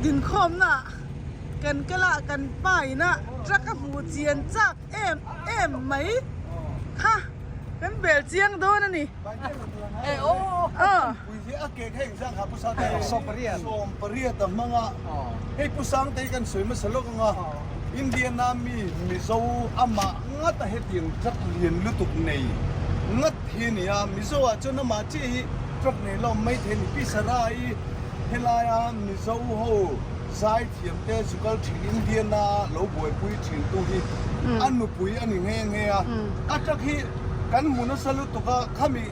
Din khawmna kan kal a kan pa ina truck a hmuh chian chak em em mai kha kan bel chiang dawn a ni. Indiana mi Mizo amah ngat a hetiang truck lian lutuk nei ngat hi a ni a, Mizo ah chuan amah chiah hi truck nei lo mai thei a ni. Pi Sarai helaia Mizo ho zaithiam te zu kal thin Indiana lo buaipui thin tu hi a nupui a ni nghe nghe a, a truck hi kan hmu nasa lutuk a, khami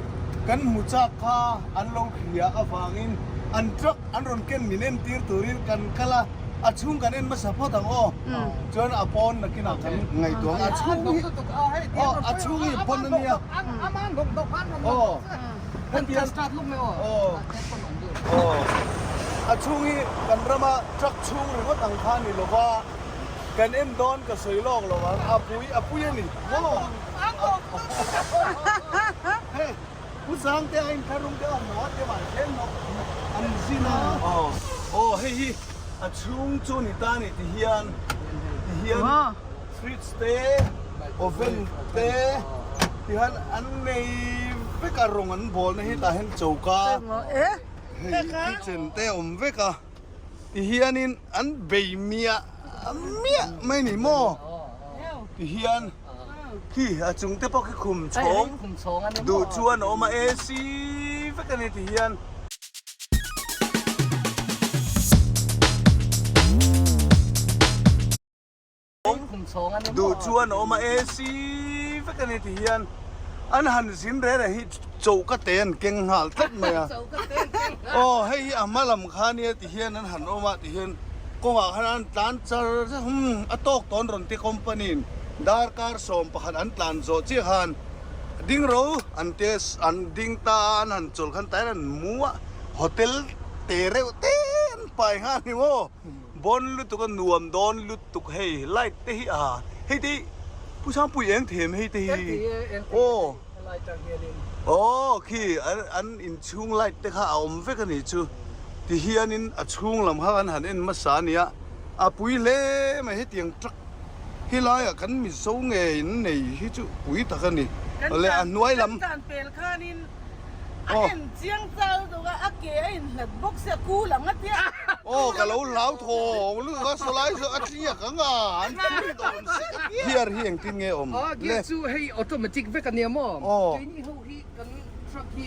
kan hmu chak kha an lo hria avangin an truck an rawn ken min entir turin kan kal a. A chhung kan en hmasa phawt ang aw. Chuan a pawn nakinah kan ngaihtuah ang. A chhung hi aw a chhung hi pawn a nia. Aw hetiang aw aw a chhung hi kan rama truck chhung ringawt ang kha a ni lova kan en dawn ka sawi lawk lo ang a pui a pui a ni maw. Hei. Pu Zangte a inthlahrung deuh a hmu a deuh ah tlem hnawk an zin a. Aw aw hei hi a chhung chu ni ta ni ti hian ti hian fridge te oven te ti hian an nei vek a rawng an bawl na hi tah hian choka hei kitchen te a awm vek a ti hianin an bei miah miah mai ni maw ti hian. Khi a chung te pawh khi khum chhawng duh chuan a awm a AC vek a ni ti hian. Duh chuan a awm a AC vek a ni ti hian an han zin reng reng hi choka te an keng nghal tlat mai a aw hei hi a hma lam kha nia ti hian an han awm a ti hian kawngah khan an tlan char char umm a tawk tawn rawn ti company in Darkar 11 an tlan zawh chiah khan ding ro an test an ding ta a an han chawlh khan tah hian an mu a hotel te reuh te an pai nghal ni maw bawn lutuk a nuam dawn lutuk hei light te hi a hei te hi Pu Sangpui eng them hei te hi aw aw khi an inchhung light te kha a awm vek a nih chu ti hianin a chhung lam kha kan han en hmasa a nia a pui hle mai hetiang truck Helaiah kan Mizo nge in nei hi chu pui tak a ni. Awle a hnuai lam. Kan tan pel khanin a en chiang chau deuh a, a ke a inhlat bawk sia kul ang a tia. Aw ka lo hlau thawng lutuk a, sawlai chu a tliak ang a, an thlir dawn si ka tia. Gear hi engtin nge awm le? Gear chu hei automatic vek a nia maw? Keini ho hi kan truck hi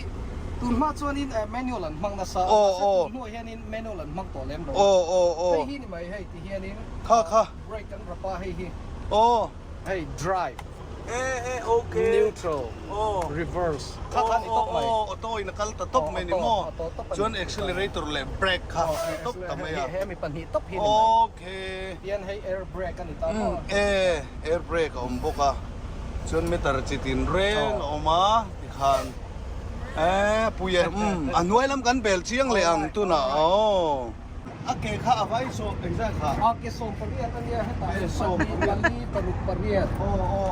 tun hma chuanin manual an hmang nasa a, mahse tun hnuah hianin manual an hmang tawh lem lo a. Hei hi ni mai hei ti hianin. Kha kha. Brake kan rap a hei hi. Aw. Hei drive. E e ok. Neutral. Aw. Reverse. Kha kha ni tawp mai. Aw auto in a kal ta tawp mai ni maw. Chuan accelerator leh brake kha tawp ta mai a. He mi pahnih tawp hi ni mai. Ok. Tian hei air brake a ni ta maw. E air brake a awm bawk a. Chuan meter chi tin reng a awm a tikhan e pui e umm a hnuai lam kan bel chiang leh ang tunah aw. A ke kha a vai sawm engzat kha? A ke 18 a nia hetah hian pahnih pali paruk pariat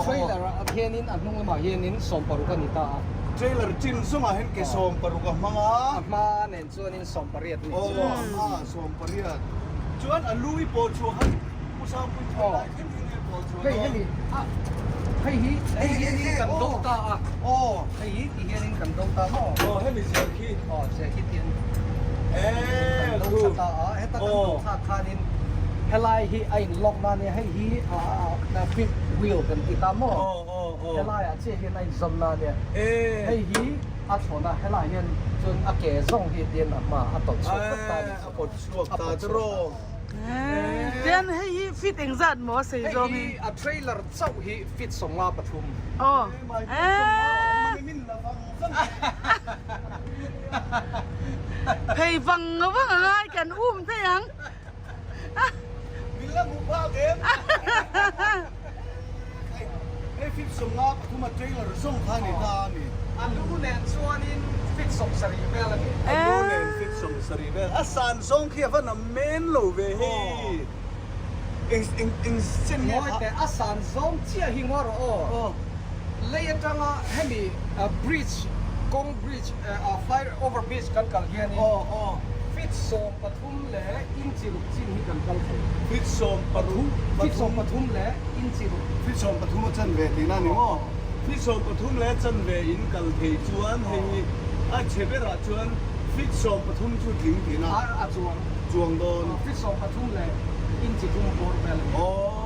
trailer ah hianin a hnung lamah hianin 16 a ni ta a. Trailer chin zawngah hian ke 16 a hmang a. A hma nen chuanin 18 a ni chu. Aw a hma 18. Chuan a lu i pawh chhuah khan Pu Sangpui thil lai thleng thleng nge pawh chhuah dawn? Hei hemi a hei hi hei hianin kan do ta a. Aw. Hei hi ti hianin kan do ta maw? Aw hemi ziah khi. Aw ziah khi tian kan do thla ta a heta kan do thlak khanin helai hi a in lock na ania hei hi a fifth wheel kan ti ta maw? Helai ah chiah hian a in zawm na ania hei hi a thlawn a helai hian chuan a ke zawng hi tian a hma a tawlh chhuak vek ta a ni. A pawt chhuak ta chu rawh. Tian hei hi feet engzat maw a sei zawng hi? Hei hi a trailer chauh hi feet 53. Aw. Phei vang vang a ngai kan um thei ang. Min la hmuh phak em? Hei fit 53 a trailer zawng kha a ni ta a ni. A lu nen chuanin fit 70 vel a ni. A lu nen fit 70 vel. A san zawng khi a va na men lo ve hei. Eng eng eng chen nge Ngawi teh a san zawng chiah hi ngaw rawh aw. Lei atanga hemi bridge kawng bridge fly over bridge kan kal hianin fit 13 leh inchi ruk chin. Feet Feet 13 leh inch ruk. Feet 13 a chanve tihna a ni maw? Feet 13 leh a chanve in kal thei chuan hei hi a chhe berah chuan feet 13 chu tling tihna a chuang chuang dawn. Feet 13 leh inch thum bawr vel a ni. Aw.